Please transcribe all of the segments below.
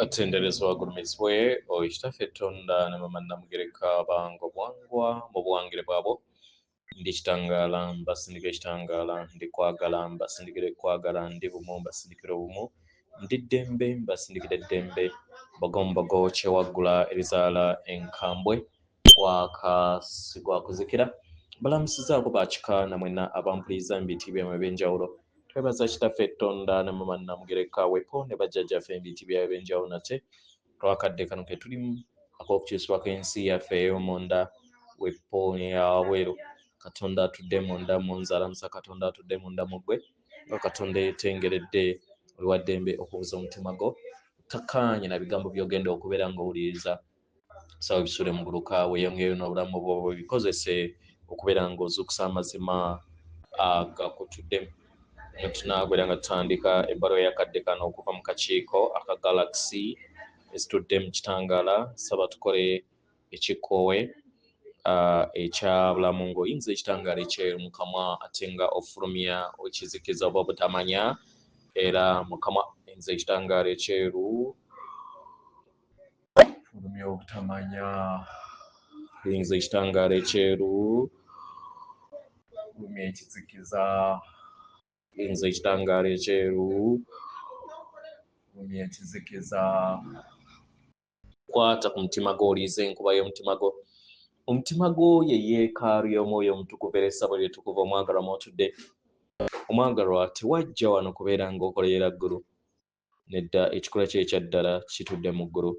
Atenderezebwa agulumizibwe oyo Kitaffe Tonda ne Maama Nnamugereka Banga Obuwangwa mu buwangire bwabwo. Ndi kitangaala mbasindikira ekitangaala, ndi kwagala mbasindikira ekwagala, ndi bumu mbasindikira obumu, ndi ddembe mbasindikira eddembe, Mbogombogo kyewaggula erizaala enkambwe, gwaka si gwa kuzikira. Mbalamusizaako ba kika na mwenna abampuliriza mu biti byammwe eby'enjawulo. Twebaza Kitaffe Tonda ne Maama Nnamugereka Wepo ne bajjajjaffe mu biti byabwe eby'enjawulo nate olw'akadde kano ke tulimu ak'okukyusibwa kw'ensi yaffe ey'omunda Wepo n'eyawabweru. Katonda atudde munda mu nze alamusa Katonda atudde munda mu ggwe nga Katonda eyeetengeredde oli wa ddembe okubuza omutima gwo takkaanya na bigambo by'ogenda okubeera ng'owuliriza sawa ebisuule muguluka weeyongereyo n'obulamu bwo bikozese okubeera ng'ozuukusa amazima agakutuddemu. Tunaagwera nga tutandika ebbaluwa ey'akadde kano okuva mu kakiiko aka Galaxy ezitudde mu kitangaala. Saba tukole ekikkowe ekya bulamu ng'oyinza ekitangaala ekyeru mu kamwa ate nga ofulumya ekizikiza oba obutamanya era mu kamwa oyinza ekitangaala ekyeru fulumya obutamanya oyinza ekitangaala ekyeru fulumya ekizikiza oyinza ekitangaala ekyeru fulumya ekizikiza. Kwata ku mutima gwo oliize enkuba y'omutima gwo. Omutima gwo ye yeekaalu y'Omwoyo Omutukuvu era essabo lye ttukuvu omwagalwa mw'otudde. Omwagalwa tewajja wano kubeera ng'okolerera ggulu. Nedda, ekikula kyo ekya ddala kitudde mu ggulu.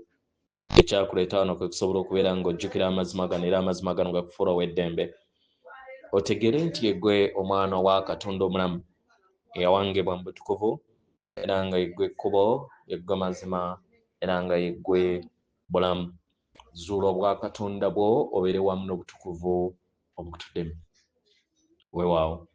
Ekyakuleeta wano kwe kusobola okubeera ng'ojjukira amazima gano era amazima gano gakufuula ow'eddembe. Otegeere nti yeggwe omwana wa Katonda omulamu eyawangebwa mu butukuvu era nga yeggwe kkubo, yeggwe mazima era nga yeggwe bulamu. Zuula obwakatonda bwo obeere wamu n'obutukuvu obukutuddemu. Weewaawo.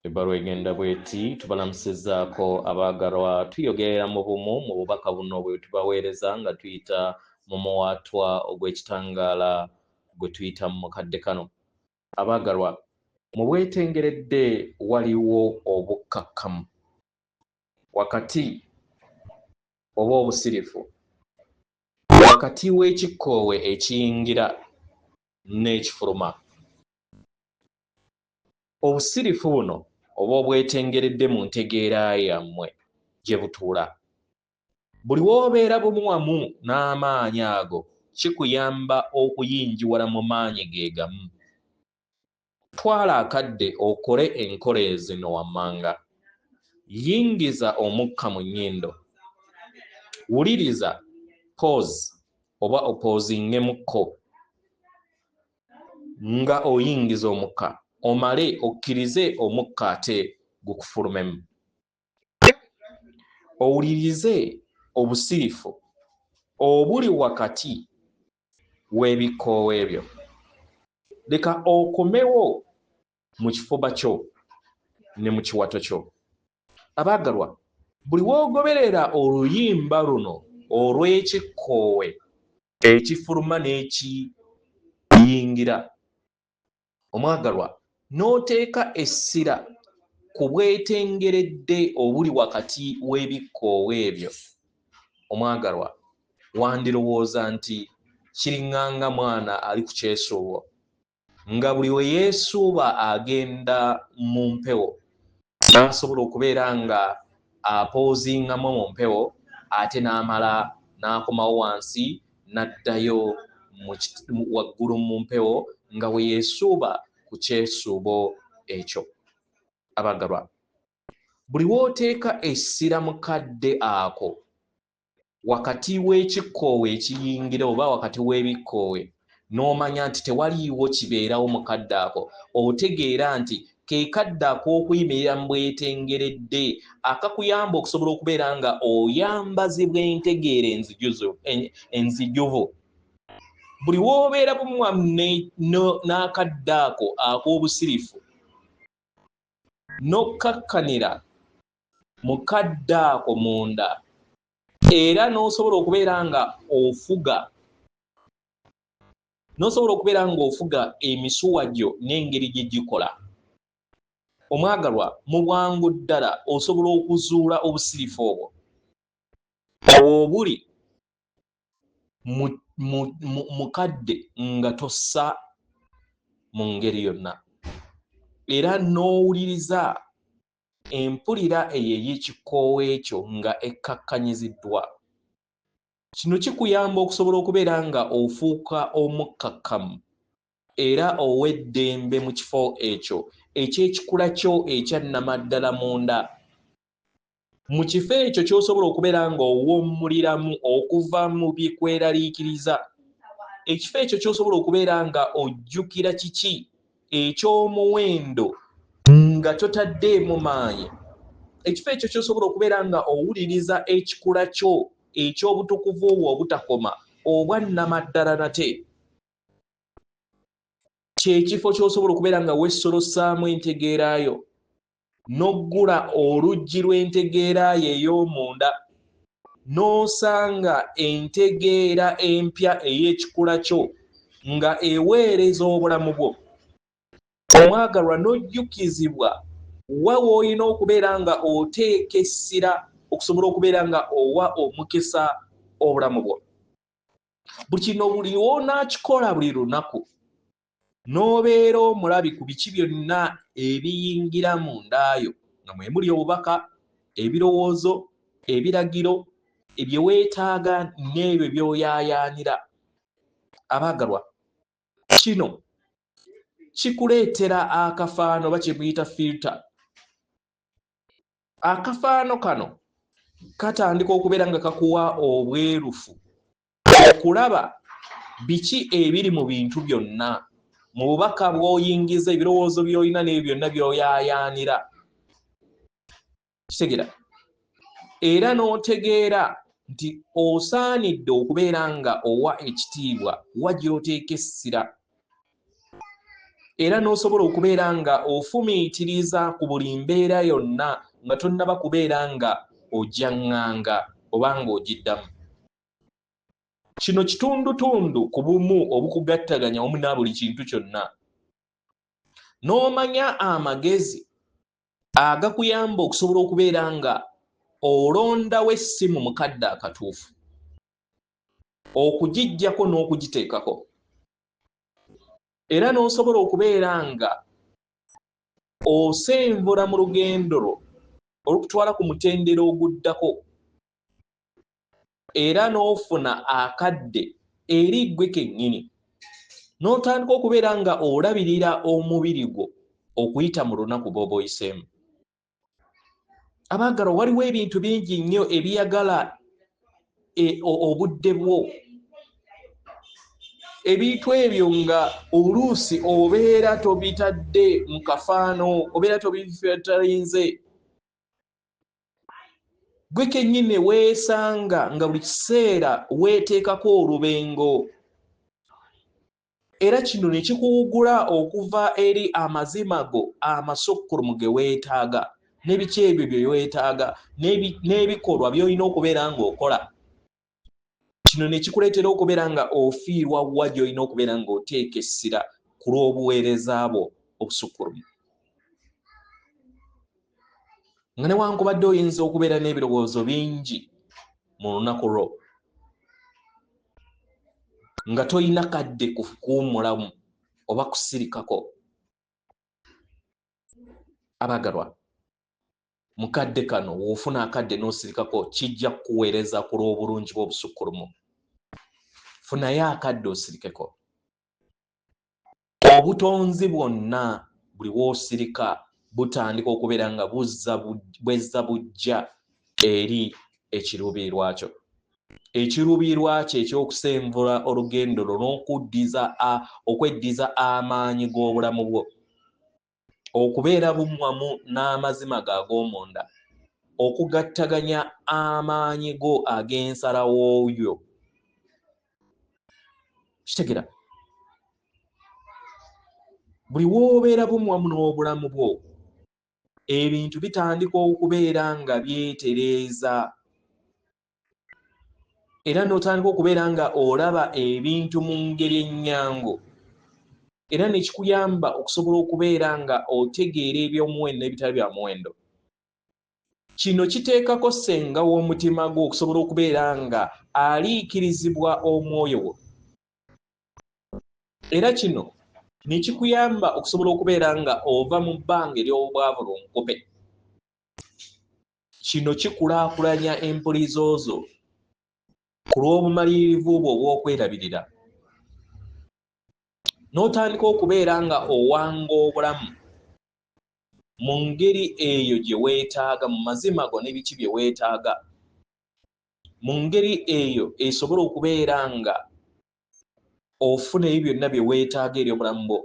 Ebbaluwa egenda bw'eti, Tubalamusizzaako abaagalwa. Tuyogerera mu bumu mu bubaka buno bwe tubaweereza nga tuyita mu muwaatwa ogw'ekitangaala gwe tuyitamu mu kadde kano. Abaagalwa, mu bwetengeredde waliwo obukkakkamu wakati oba obusirifu wakati w'ekikkoowe ekiyingira n'ekifuluma. Obusirifu buno oba obwetengeredde mu ntegeera yammwe gye butuula. Buli w'obeera bumu wamu n'amaanyi ago kikuyamba okuyingiwala mu maanyi ge gamu. Twala akadde okole enkola zino wammanga. Yingiza omukka mu nnyindo. Wuliriza, pause, oba opoozingemukko nga oyingiza omukka omale okkirize omukka ate gukufulumemu. Owulirize obusirifu obuli wakati w'ebikkoowe byo. Leka okomewo mu kifuba kyo ne mu kiwato kyo. Abaagalwa, buli w'ogoberera oluyimba luno olw'ekikkoowe ekifuluma n'ekiyingira, omwagalwa, n'oteeka essira ku bwetengeredde obuli wakati w'ebikkoowe ebyo, omwagalwa, wandirowooza nti kiriŋŋanga mwana ali ku kyesuubo, nga buli we yeesuuba agenda mu mpewo, n'asobola okubeera nga apoozingamu mu mpewo ate n'amala n'akomawo wansi n'addayo waggulu mu mpewo nga bwe yeesuuba ku kyesuubo ekyo. Abagalwa, buli w'oteeka essira mu kadde ako wakati w'ekikkoowe ekiyingira oba wakati w'ebikkoowe n'omanya nti tewaliiwo kibeerawo mu kadde ako, otegeera nti ke kadde ak'okuyimirira mu bwetengeredde akakuyamba okusobola okubeera nga oyambazibwa entegeera enzijuvu. Buli w'obeera bumu wamu n'akadde ako ak'obusirifu n'okkakkanira mu kadde ako munda era n'osobola okubeera nga ofuga n'osobola okubeera ng'ofuga emisuwa gyo n'engeri gye gikola. Omwagalwa, mu bwangu ddala osobola okuzuula obusirifu obwo obuli Mu kadde nga tossa mu ngeri yonna, era n'owuliriza empulira eyo ey'ekikoowe ekyo nga ekkakkanyiziddwa. Kino kikuyamba okusobola okubeera nga ofuuka omukkakkamu era ow'eddembe mu kifo ekyo eky'ekikula kyo ekya nnamaddala munda, mu kifo ekyo ky'osobola okubeera ng'owummuliramu okuva mu bikweraliikiriza, ekifo ekyo ky'osobola okubeera nga ojjukira kiki eky'omuwendo nga totaddeemu maanyi, ekifo ekyo ky'osobola okubeera nga owuliriza ekikula kyo eky'obutukuvu bwo obutakoma obwa nnamaddala nate. Ky'ekifo ky'osobola okubeera nga weesolosaamu entegeera yo, n'oggula oluggi lw'entegeera yo ey'omunda, n'osanga entegeera empya ey'ekikula kyo nga eweereza obulamu bwo. Omwagalwa, n'ojjukizibwa wa w'olina okubeera nga oteeka essira okusobola okubeera nga owa omukisa obulamu bwo. Buli kino buli w'onaakikola buli lunaku, n'obeera omulabi ku biki byonna ebiyingira mu nda yo, nga mwe muli obubaka, ebirowoozo, ebiragiro, bye weetaaga n'ebyo by'oyaayaanira. Abaagalwa, kino kikuleetera akafaano oba kye muyita filter. Akafaano kano katandika okubeera nga kakuwa obwerufu okulaba biki ebiri mu bintu byonna, mu bubaka bw'oyingiza, ebirowoozo by'olina n'ebyo byonna by'oyaayaanira. Kitegeera era n'otegeera nti osaanidde okubeera nga owa ekitiibwa wa gy'oteeka essira, era n'osobola okubeera nga ofumiitiriza ku buli mbeera yonna nga tonnaba kubeera nga ojaŋŋanga oba ng'ogiddamu. Kino kitundutundu ku bumu obukugattaganya wamu na buli kintu kyonna, n'omanya amagezi agakuyamba okusobola okubeera nga olondawo essimu mu kadde akatuufu, okugiggyako n'okugiteekako, era n'osobola okubeera nga osenvula mu lugendo lwo olukutwala ku mutendera oguddako, era n'ofuna akadde eri ggwe kennyini, n'otandika okubeera nga olabirira omubiri gwo okuyita mu lunaku bw'oba oyiseemu. Abaagalwa, waliwo ebintu bingi nnyo ebiyagala obudde bwo, ebintu ebyo nga oluusi obeera tobitadde mu kafaano, obeera tobifilterinze. Gwe kennyini weesanga nga buli kiseera weeteekako olubengo, era kino ne kikuwugula okuva eri amazima go amasukkulumu ge weetaaga, n'ebiki ebyo bye weetaaga, n'ebikolwa by'olina okubeera ng'okola. Kino ne kikuleetera okubeera nga ofiirwa wa gy'olina okubeera ng'oteeka essira ku lw'obuweereza bwo obusukkulumu. Nga newankubadde oyinza okubeera n'ebirowoozo bingi mu lunaku lwo, nga tolina kadde kuwummulamu oba kusirikako, abagalwa, mu kadde kano w'ofuna akadde n'osirikako, kijja kukuweereza ku lw'obulungi bw'obusukkulumu. Funayo akadde osirikeko. Obutonzi bwonna buli w'osirika butandika okubeera nga bwezza bujja eri ekiruubirirwa kyo, ekiruubirirwa kyo eky'okusenvula olugendo lwo n'okuddiza okweddiza amaanyi g'obulamu bwo, okubeera bumu wamu n'amazima go ag'omunda, okugattaganya amaanyi go ag'ensalawo yo. Kitegera buli w'obeera bumu wamu n'obulamu bwo, ebintu bitandika okubeera nga byetereeza, era n'otandika okubeera nga olaba ebintu mu ngeri ennyangu, era ne kikuyamba okusobola okubeera nga otegeera eby'omuwendo n'ebitali bya muwendo. Kino kiteekako ssenga w'omutima gwo okusobola okubeera nga aliikirizibwa omwoyo wo, era kino ne kikuyamba okusobola okubeera nga ova mu bbanga ery'obwavu lunkupe. Kino kikulaakulanya empulizo zo ku lw'obumalirivu bwo obw'okwerabirira, n'otandika okubeera nga owanga obulamu mu ngeri eyo gye weetaaga, mu mazima go ne biki bye weetaaga, mu ngeri eyo esobola okubeera nga ofuna ebyo byonna bye weetaaga eri obulamu bwo,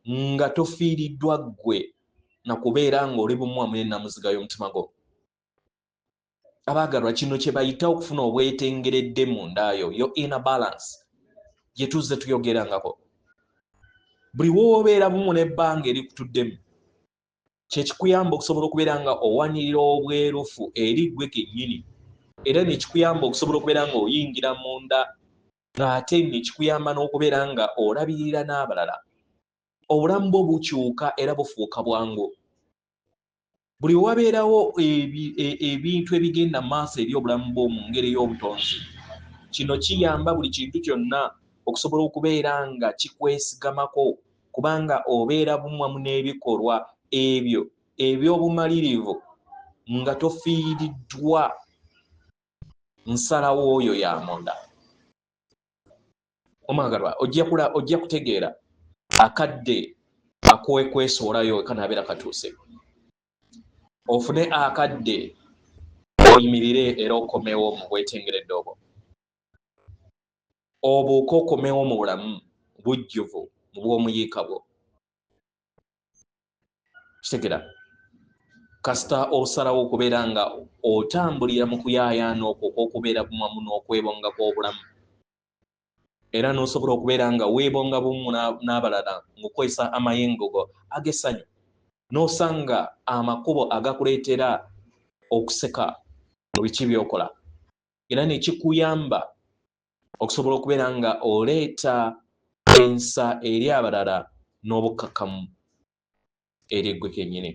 nga tofiiriddwa ggwe na kubeera ng'oli bumu wamu n'ennamuziga y'omutima gwo. Abaagalwa, kino kye bayita okufuna obwetengeredde mu ndaayo, yo inner balance gye tuzze tuyogerangako. Buli w'obeera bumu n'ebbanga erikutuddemu, kye kikuyamba okusobola okubeera nga owanirira obwerufu eri ggwe kennyini, era ne kikuyamba okusobola okubeera nga oyingira munda, ng'ate ne kikuyamba n'okubeera nga olabirira n'abalala. Obulamu bwo bukyuka era bufuuka bwangu. Buli wabeerawo ebintu ebigenda mu maaso eri obulamu bwo mu ngeri ey'obutonzi, kino kiyamba buli kintu kyonna okusobola okubeera nga kikwesigamako, kubanga obeera bumu wamu n'ebikolwa ebyo eby'obumalirivu nga tofiiriddwa nsalawo oyo ya munda. Omwagalwa, ojja kutegeera akadde ak'okwesoolayo kanabeera katuuse, ofune akadde oyimirire era okomewo mu bwetengeredde obwo, obuuke okomewo mu bulamu bujjuvu mu bw'omuyiika bwo. Kitegera kasita osalawo okubeera nga otambulira mu kuyaayaana okwo okw'okubeera bumu n'okwebonga kw'obulamu, era n'osobola okubeera nga weebonga bumu n'abalala ng'okozesa amayengo go ag'essanyu, n'osanga amakubo agakuleetera okuseka mu biki by'okola, era ne kikuyamba okusobola okubeera nga oleeta ensa eri abalala n'obukkakkamu eri ggwe kennyini.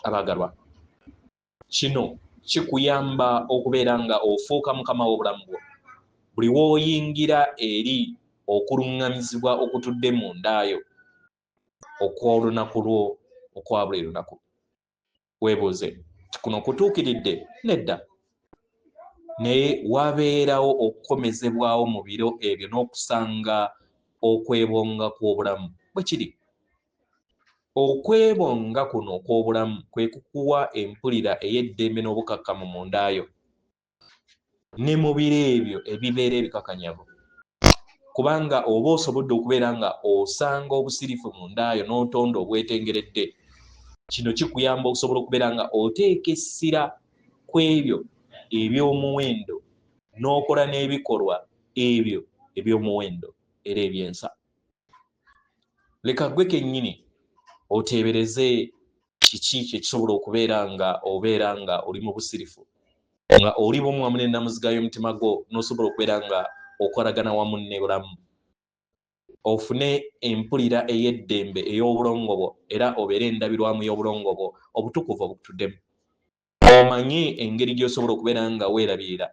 Abaagalwa, kino kikuyamba okubeera nga ofuuka mukama w'obulamu bwo. Buli w'oyingira eri okuluŋŋamizibwa okutudde mu ndaayo okw'olunaku lwo okwa buli lunaku, weebuuze nti kuno kutuukiridde? Nedda, naye wabeerawo okukomezebwawo mu biro ebyo n'okusanga okwebonga kw'obulamu. Bwe kiri, okwebonga kuno okw'obulamu kwe kukuwa empulira ey'eddembe n'obukakkamu mu ndaayo ne mu biro ebyo ebibeera ebikakanyavu, kubanga oba osobodde okubeera nga osanga obusirifu mu ndaayo n'otonda obwetengeredde. Kino kikuyamba okusobola okubeera nga oteeka essira ku ebyo eby'omuwendo n'okola n'ebikolwa ebyo eby'omuwendo era ebyensa. Leka ggwe kennyini oteebereze kiki kye kisobola okubeera nga obeera nga oli mu busirifu, nga oli bumu wamu n'ennamuziga y'omutima gwo, n'osobola okubeera nga okolagana wamu ne bulamu, ofune empulira ey'eddembe ey'obulongo bwo, era obeere endabirwamu y'obulongo bwo obutukuvu obukutuddemu. Omanye engeri gy'osobola okubeera nga weerabirira,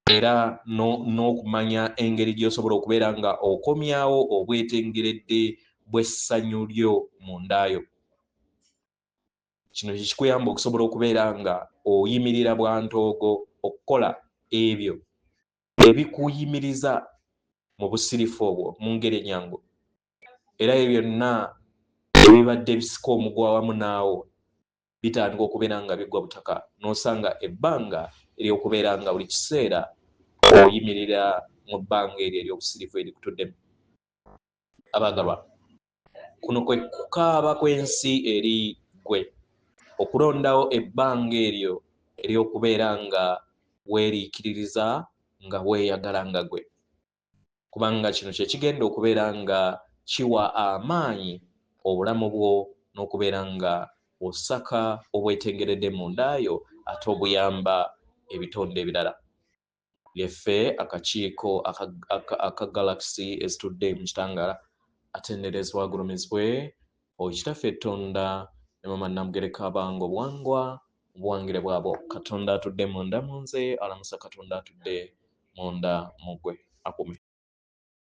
era n'okumanya engeri gy'osobola okubeera nga okomyawo obwetengeredde bw'essanyu lyo mu ndaayo. Kino kye kikuyamba okusobola okubeera nga oyimirira bwantoogo okukola ebyo ebikuyimiriza mu busirifu obwo mu ngeri enyangu, era ebyo byonna ebibadde bisika omuguwa wamu naawo bitandika okubeera nga bigwa butaka, n'osanga ebbanga ery'okubeera nga buli kiseera oyimirira mu bbanga eryo ery'obusirifu erikutuddemu. Abaagalwa, kuno kwe kukaaba kw'ensi eri ggwe okulondawo ebbanga eryo ery'okubeera nga weeriikiririza nga weeyagala nga ggwe, kubanga kino kye kigenda okubeera nga kiwa amaanyi obulamu bwo n'okubeera nga osaka obwetengeredde mu ndaayo ate obuyamba ebitonde ebirala. Yeffe akakiiko aka galaxy ezitudde mu kitangaala, atenderezebwa agulumizibwe Okitaffe Tonda. Ne Mama Namugereka Bango Bwangwa mu buwangire bwabwo. Katonda atudde munda mu nze alamusa Katonda atudde munda mu ggwe akume.